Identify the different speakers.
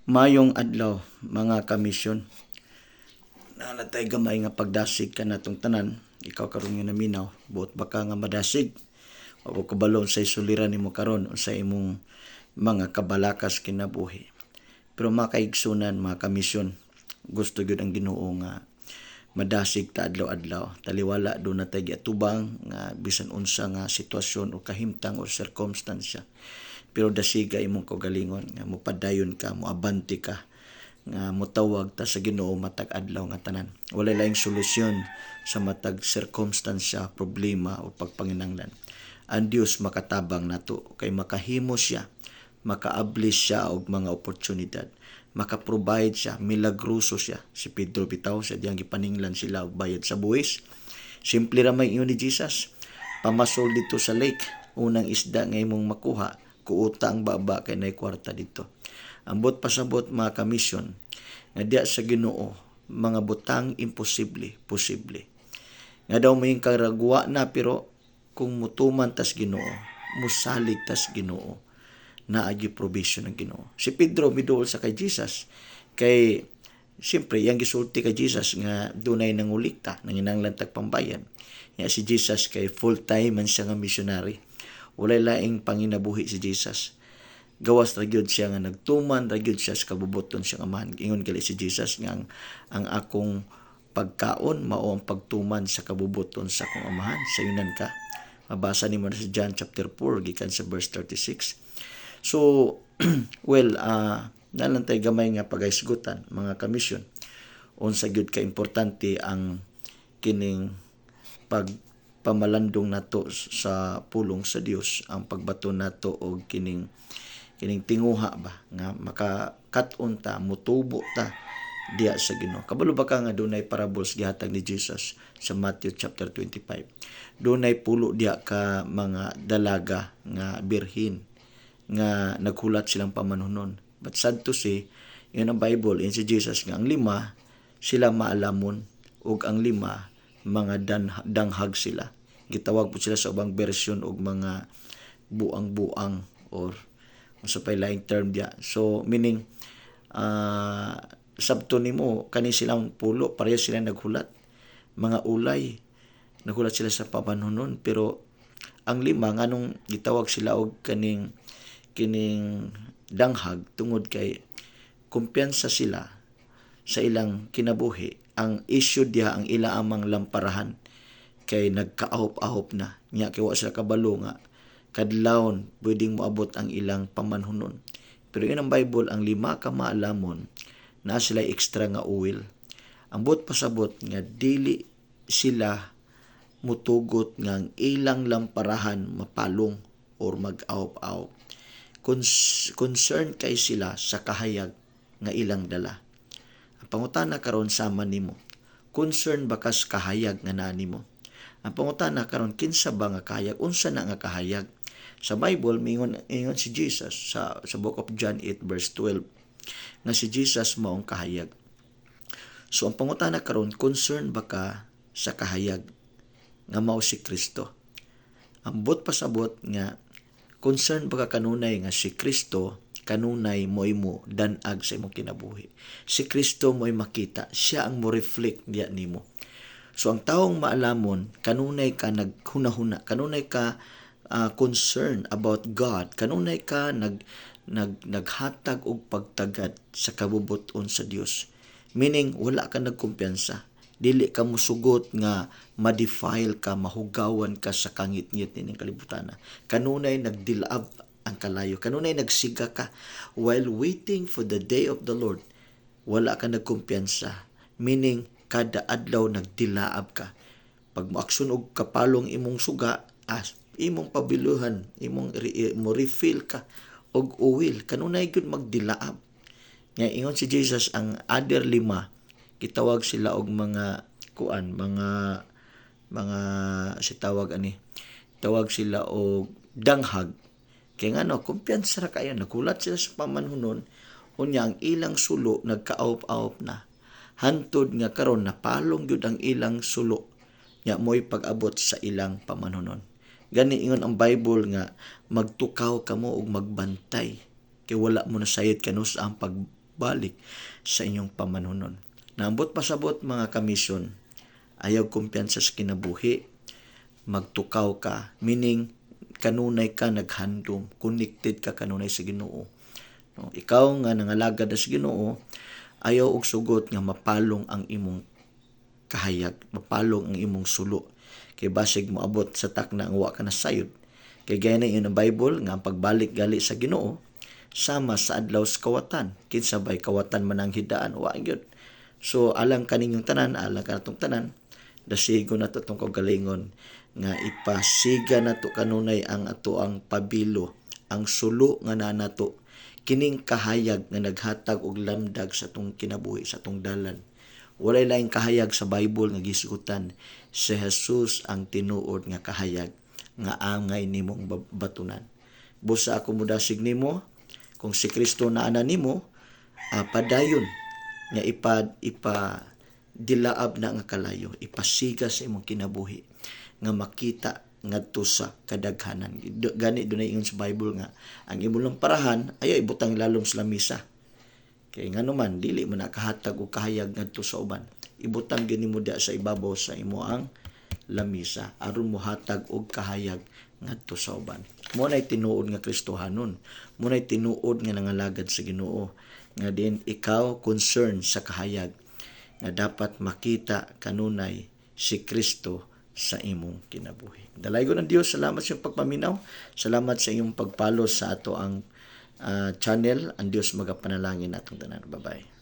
Speaker 1: Maayong adlaw, mga kamisyon. Naa tay gamay nga pagdasig kanatong tanan. Ikaw karon nga naminaw, buot ba ka nga madasig? Wa ko kabalo unsay suliran nimo karon, unsay imong mga kabalakas kinabuhi. Pero mga kaigsunan, mga kamisyon, gusto gyud ang Ginoo nga madasig ta adlaw-adlaw. Taliwala duna tay giatubang nga bisan unsa nga sitwasyon o kahimtang o sirkumstansya. Pero dasiga imong kaugalingon nga mopadayon ka, moabante ka, nga motawag ta sa Ginoo matag adlaw nga tanan. Walay laing solusyon sa matag sirkumstansya, problema o pagpanginahanglan. Ang Dios makatabang nato kay makahimo siya, makaabli siya og mga oportunidad, maka-provide siya, milagroso siya. Si Pedro bitaw sa diyang gipaninglan sila og bayad sa buwis. Simple ra may ingon ni Jesus. "Pamasol didto sa lake, unang isda nga imong makuha, kuota ang baba kay nay kwarta didto." Ambot pasabot, mga kamisyon, nga diya sa Ginoo mga butang imposible, posible. Nga daw may karagwa na, pero kung mutuman tas Ginoo, musalig tas Ginoo, naagi provision ng Ginoo. Si Pedro miduol sa kay Jesus kay siyempre yang gisulti kay Jesus nga dunay nangulikta, nanginahanglan tag pambayad. Ya si Jesus kay full time man siya nga missionary. Walay laing panginabuhi si Jesus. Gawas ra gyud siya nga nagtuman ra gyud siya sa kabubuton siyang Amahan. Ingon gali si Jesus nga ang akong pagkaon mao ang pagtuman sa kabubuton sa akong Amahan. Sayunan ka. Mabasa nimo na sa John chapter 4 gikan sa verse 36. So, well, naa lang tay gamay nga pagahisgutan, mga kamisyon. Unsa gyud ka importante ang kining pagpamalandong nato sa pulong sa Dios, ang pagbaton nato og kining kining tinguha ba nga makakat-on ta, mutubo ta diya sa Ginoo. Kabalo ba ka nga dunay parables gihatag ni Jesus sa Matthew chapter 25? Dunay pulo diya ka mga dalaga nga birhen nga naghulat silang pamanhunon. But sad to say, yun ang Bible, in si Jesus nga ang lima sila maalamon ug ang lima mga danghag sila. Gitawag po sila sa ubang version og mga buang-buang or unsa pay laing term diya. So meaning sabto nimo kani silang pulo pareho sila naghulat. Mga ulay, naghulat sila sa pamanhunon, pero ang lima, nganong gitawag sila og kaning kining danghag? Tungod kay kumpiyansa sila sa ilang kinabuhi. Ang issue diha, ang ila amang lamparahan kay nagkaahop-ahop na nya, kay wa sila kabalo nga kadlawon pwedeng moabot ang ilang pamanhunon. Pero yun ang Bible, ang lima ka maalamon naa sila extra nga oil. Ang buot pasabot nga dili sila mutugot nga ang ilang lamparahan mapalong or mag-ahop-ahop. Concern kay sila sa kahayag nga ilang dala. Ang pangutana karon sama nimo, concern ba kas kahayag nga naa nimo? Ang pangutana karon, kinsa ba nga kahayag? Unsa na nga kahayag? Sa Bible mingon, ingon si Jesus sa Book of John 8 verse 12 nga si Jesus maong kahayag. So ang pangutana karon, concern ba ka sa kahayag nga mao si Kristo? Ambot pasabot nga concern ba ka kanunay nga si Kristo kanunay mo'y mo danag sa imong kinabuhi? Si Kristo mo'y makita, siya ang mo reflect diya nimo. So ang taong maalamon, kanunay ka naghunahuna, kanunay ka concern about God, kanunay ka nag nag naghatag og pagtagad sa kabubuton sa Dios. Meaning wala ka nagkumpiyansa. Dili ka musugot nga ma-defile ka, mahugawan ka sa kangitngit nining kalibutan. Kanunay nagdilaab ang kalayo. Kanunay nagsiga ka while waiting for the day of the Lord. Wala ka nagkumpiyansa. Meaning kada adlaw nagdilaab ka. Pag moaksyon og kapalong imong suga, imong pabiluhan, imong mo refill ka og oil. Kanunay gyud magdilaab. Nga ingon si Jesus, ang other lima gitawag sila og mga kuan, mga si tawag ani, tawag sila og danghag kay ngano, kumpiyansa ra kayo, naghulat sila sa pamanhunon, unya ang ilang sulo nagkaawop-awop na hantod nga karon napalong gyud ang ilang sulo nya mo'y pag-abot sa ilang pamanhunon. Gani ingon ang Bible nga magtukaw kamo og magbantay kay wala mo nasayod kanus ang pag pagbalik sa inyong pamanhunon. Naambot pasabot, mga kamisyon, ayaw kumpiyansa sa kinabuhi, magtukaw ka, meaning kanunay ka naghandom, connected ka kanunay sa Ginoo. No, ikaw nga nangalagad sa Ginoo, ayaw og sugot nga mapalong ang imong kahayag, mapalong ang imong sulo. Kay basig moabot sa takna ang wa ka nasayod. Kay gaya na ang Bible nga ang pagbalik gali sa Ginoo sama sa adlaw sa kawatan. Kinsa bay kawatan man ang hidaan, wa gyud. So alang kaninyong tanan, alang kanatong tanan, dasigo nato tong kaugalingon nga ipasiga nato kanunay ang ato ang pabilo, ang sulo nga naa nato, kining kahayag nga naghatag og lamdag sa atong kinabuhi, sa atong dalan. Walay laing kahayag sa Bible nga gisgutan. Si Jesus ang tinuod nga kahayag nga angay nimong batunan. Busa ako mudasig nimo, kung si Kristo naa na nimo, padayon nga ipa ipa dilaab na nga kalayo, ipasiga sa imong kinabuhi nga makita ngadto sa kadaghanan. Gani dunay ingon sa Bible nga ang imong lamparahan ayaw ibutang lalom sa lamisa. Kay ngano man dili man nakahatag og kahayag ngadto sa uban. Ibutang gyud nimo diha sa ibabaw sa imo ang lamisa aron mohatag og kahayag ngadto sa uban. Mo nay tinuod nga Kristohanon. Mo nay tinuod nga nangalagad sa Ginoo nga din ikaw concern sa kahayag nga dapat makita kanunay si Kristo sa imong kinabuhi. Dalaygon ang Dios, salamat sa iyong pagpaminaw. Salamat sa iyong pag-follow sa ato ang channel. Ang Dios magapanalangin atong tanan. Bye-bye.